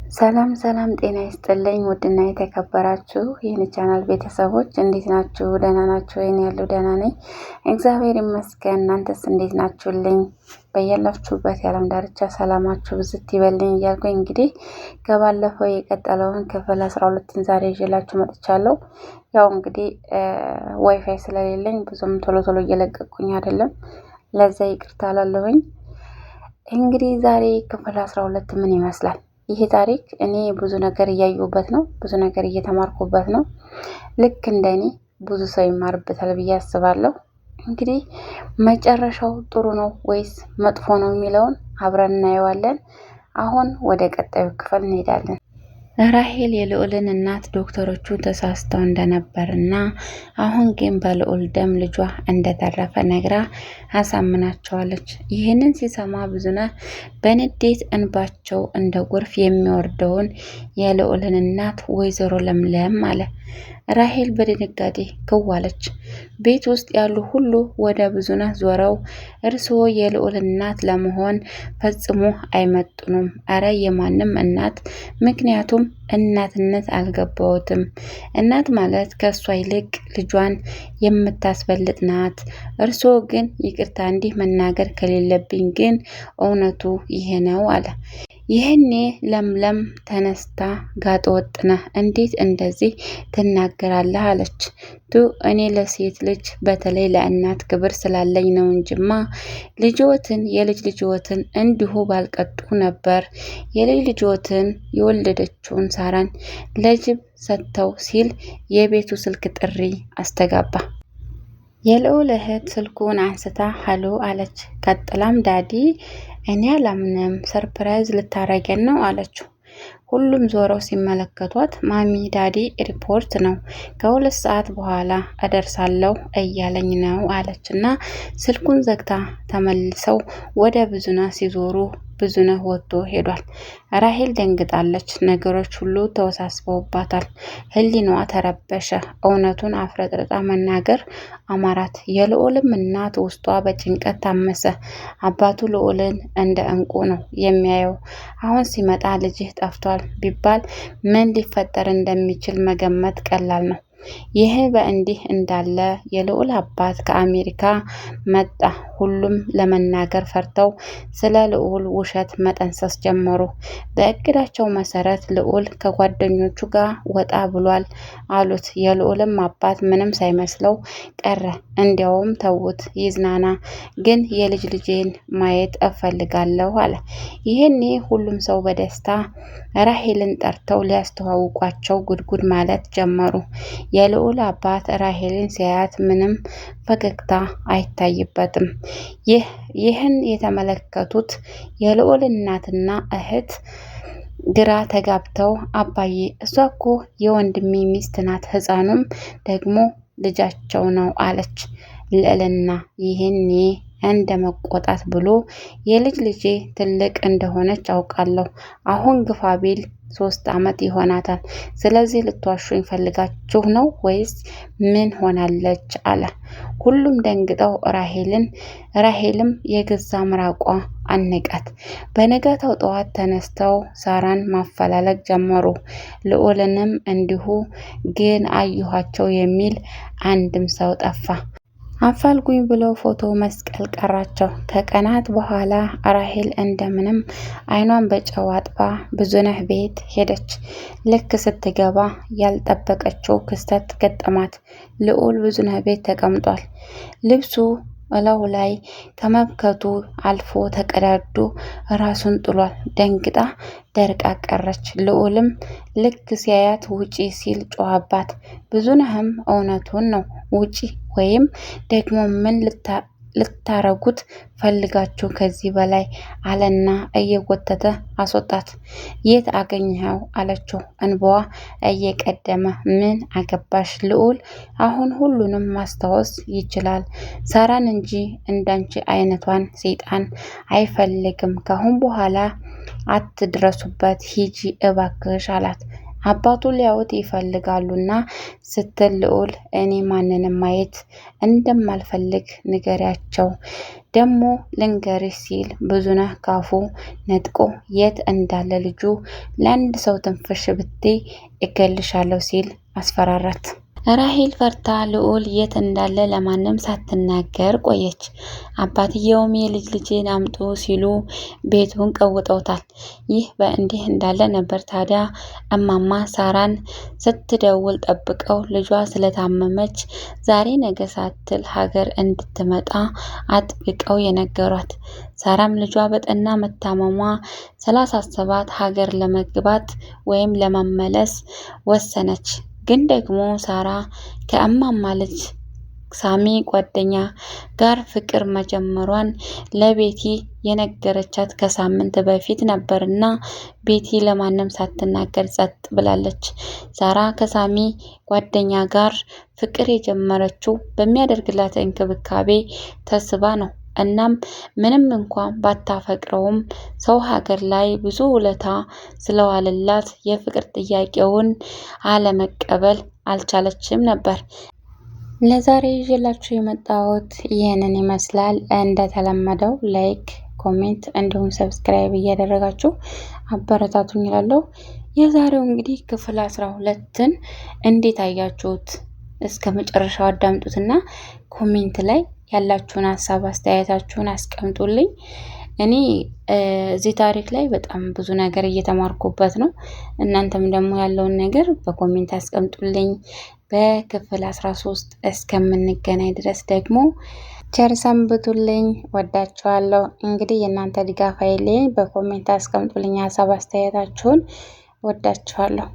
ሰላም ሰላም፣ ጤና ይስጥልኝ ውድና የተከበራችሁ ይህን ቻናል ቤተሰቦች እንዴት ናችሁ? ደህና ናችሁ? እኔ ያለው ደህና ነኝ፣ እግዚአብሔር ይመስገን። እናንተስ እንዴት ናችሁልኝ? በያላችሁበት የዓለም ዳርቻ ሰላማችሁ ብዝት ይበልኝ እያልኩኝ እንግዲህ ከባለፈው የቀጠለውን ክፍል 12ን ዛሬ ይዤላችሁ መጥቻለሁ። ያው እንግዲህ ዋይፋይ ስለሌለኝ ብዙም ቶሎ ቶሎ እየለቀቅኩኝ አይደለም፣ ለዛ ይቅርታ እላለሁኝ። እንግዲህ ዛሬ ክፍል 12 ምን ይመስላል? ይሄ ታሪክ እኔ ብዙ ነገር እያየሁበት ነው፣ ብዙ ነገር እየተማርኩበት ነው። ልክ እንደ እኔ ብዙ ሰው ይማርበታል ብዬ አስባለሁ። እንግዲህ መጨረሻው ጥሩ ነው ወይስ መጥፎ ነው የሚለውን አብረን እናየዋለን። አሁን ወደ ቀጣዩ ክፍል እንሄዳለን። ራሄል የልዑልን እናት ዶክተሮቹ ተሳስተው እንደነበርና አሁን ግን በልዑል ደም ልጇ እንደተረፈ ነግራ አሳምናቸዋለች። ይህንን ሲሰማ ብዙነህ በንዴት እንባቸው እንደ ጎርፍ የሚወርደውን የልዑልን እናት ወይዘሮ ለምለም አለ። ራሄል በድንጋጤ ክዋለች። ቤት ውስጥ ያሉ ሁሉ ወደ ብዙነህ ዞረው እርስዎ የልዑል እናት ለመሆን ፈጽሞ አይመጥኑም፣ እረ የማንም እናት ምክንያቱም እናትነት አልገባዎትም። እናት ማለት ከእሷ ይልቅ ልጇን የምታስበልጥ ናት። እርስዎ ግን ይቅርታ እንዲህ መናገር ከሌለብኝ ግን እውነቱ ይሄ ነው አለ። ይህኔ ለምለም ተነስታ ጋጠ ወጥ ነህ እንዴት እንደዚህ ትናገራለህ? አለች። ቱ እኔ ለሴት ልጅ በተለይ ለእናት ክብር ስላለኝ ነው እንጂማ ልጅዎትን የልጅ ልጅዎትን እንዲሁ ባልቀጡ ነበር። የልጅ ልጅዎትን የወለደችውን ሳራን ለጅብ ሰጥተው ሲል የቤቱ ስልክ ጥሪ አስተጋባ። የልዑል እህት ስልኩን አንስታ ሀሎ አለች። ቀጥላም daddy እኔ አላምንም፣ surprise ልታረገን ነው አለችው። ሁሉም ዞረው ሲመለከቷት mommy daddy airport ነው ከ2 ሰዓት በኋላ እደርሳለሁ እያለኝ ነው አለች እና ስልኩን ዘግታ ተመልሰው ወደ ብዙነህ ሲዞሩ ብዙነህ ወጥቶ ሄዷል። ራሄል ደንግጣለች። ነገሮች ሁሉ ተወሳስበውባታል። ህሊናዋ ተረበሸ። እውነቱን አፍረጥርጣ መናገር አማራት። የልዑልም እናት ውስጧ በጭንቀት ታመሰ። አባቱ ልዑልን እንደ እንቁ ነው የሚያየው። አሁን ሲመጣ ልጅህ ጠፍቷል ቢባል ምን ሊፈጠር እንደሚችል መገመት ቀላል ነው። ይህ በእንዲህ እንዳለ የልዑል አባት ከአሜሪካ መጣ። ሁሉም ለመናገር ፈርተው ስለ ልዑል ውሸት መጠንሰስ ጀመሩ። በእቅዳቸው መሰረት ልዑል ከጓደኞቹ ጋር ወጣ ብሏል አሉት። የልዑልም አባት ምንም ሳይመስለው ቀረ። እንዲያውም ተዉት ይዝናና፣ ግን የልጅ ልጄን ማየት እፈልጋለሁ አለ። ይህኔ ሁሉም ሰው በደስታ ራሄልን ጠርተው ሊያስተዋውቋቸው ጉድጉድ ማለት ጀመሩ። የልዑል አባት ራሄልን ሲያያት ምንም ፈገግታ አይታይበትም። ይህን የተመለከቱት የልዑል እናትና እህት ግራ ተጋብተው አባዬ እሷ እኮ የወንድሜ ሚስት ናት፣ ህፃኑም ደግሞ ልጃቸው ነው አለች ልዕልና። ይህኔ እንደ መቆጣት ብሎ የልጅ ልጄ ትልቅ እንደሆነች አውቃለሁ። አሁን ግፋ ቢል 3 ዓመት ይሆናታል። ስለዚህ ልትዋሹኝ ፈልጋችሁ ነው ወይስ ምን ሆናለች? አለ። ሁሉም ደንግጠው ራሄልን ራሄልም የገዛ ምራቋ አነቃት። በነጋታው ጠዋት ተነስተው ሳራን ማፈላለግ ጀመሩ። ልዑልንም እንዲሁ፣ ግን አየኋቸው የሚል አንድም ሰው ጠፋ። አፋልጉኝ ብለው ፎቶ መስቀል ቀራቸው። ከቀናት በኋላ ራሄል እንደምንም አይኗን በጨው አጥባ ብዙነህ ቤት ሄደች። ልክ ስትገባ ያልጠበቀችው ክስተት ገጠማት። ልዑል ብዙነህ ቤት ተቀምጧል። ልብሱ እላው ላይ ከመብከቱ አልፎ ተቀዳዶ ራሱን ጥሏል። ደንግጣ ደርቃ ቀረች። ልዑልም ልክ ሲያያት ውጪ ሲል ጮኸባት። ብዙነህም እውነቱን ነው ውጪ ወይም ደግሞ ምን ልታረጉት ፈልጋችሁ ከዚህ በላይ አለና እየጎተተ አስወጣት። የት አገኘኸው አለችው እንባዋ እየቀደመ። ምን አገባሽ ልዑል አሁን ሁሉንም ማስታወስ ይችላል። ሳራን እንጂ እንዳንቺ አይነቷን ሰይጣን አይፈልግም። ካሁን በኋላ አትድረሱበት፣ ሂጂ እባክሽ አላት። አባቱ ሊያዩት ይፈልጋሉና ስትል ልዑል እኔ ማንንም ማየት እንደማልፈልግ ንገሪያቸው ደግሞ ልንገርሽ ሲል ብዙነህ ካፉ ነጥቆ የት እንዳለ ልጁ ለአንድ ሰው ትንፍሽ ብትይ እገልሻለሁ ሲል አስፈራራት። ራሄል ፈርታ ልዑል የት እንዳለ ለማንም ሳትናገር ቆየች። አባትየውም የልጅ ልጄን አምጡ ሲሉ ቤቱን ቀውጠውታል። ይህ በእንዲህ እንዳለ ነበር ታዲያ እማማ ሳራን ስትደውል ጠብቀው ልጇ ስለታመመች ዛሬ ነገ ሳትል ሀገር እንድትመጣ አጥብቀው የነገሯት። ሳራም ልጇ በጠና መታመሟ ስላሳሰባት ሀገር ለመግባት ወይም ለመመለስ ወሰነች። ግን ደግሞ ሳራ ከእማማ ልጅ ሳሚ ጓደኛ ጋር ፍቅር መጀመሯን ለቤቲ የነገረቻት ከሳምንት በፊት ነበርና ቤቲ ለማንም ሳትናገር ጸጥ ብላለች። ሳራ ከሳሚ ጓደኛ ጋር ፍቅር የጀመረችው በሚያደርግላት እንክብካቤ ተስባ ነው። እናም ምንም እንኳን ባታፈቅረውም ሰው ሀገር ላይ ብዙ ውለታ ስለዋለላት የፍቅር ጥያቄውን አለመቀበል አልቻለችም ነበር። ለዛሬ ይዤላችሁ የመጣሁት ይህንን ይመስላል። እንደተለመደው like፣ comment እንዲሁም subscribe እያደረጋችሁ አበረታቱኝ እላለሁ። የዛሬው እንግዲህ ክፍል 12ን እንዴት አያችሁት? እስከ መጨረሻው አዳምጡትና comment ላይ ያላችሁን ሀሳብ አስተያየታችሁን አስቀምጡልኝ። እኔ እዚህ ታሪክ ላይ በጣም ብዙ ነገር እየተማርኩበት ነው። እናንተም ደግሞ ያለውን ነገር በ comment አስቀምጡልኝ። በክፍል 13 እስከምንገናኝ ድረስ ደግሞ ቸር ሰንብቱልኝ። ወዳችኋለሁ። እንግዲህ የእናንተ ድጋፍ አይለየኝ። በ comment አስቀምጡልኝ ሀሳብ አስተያየታችሁን። ወዳችኋለሁ።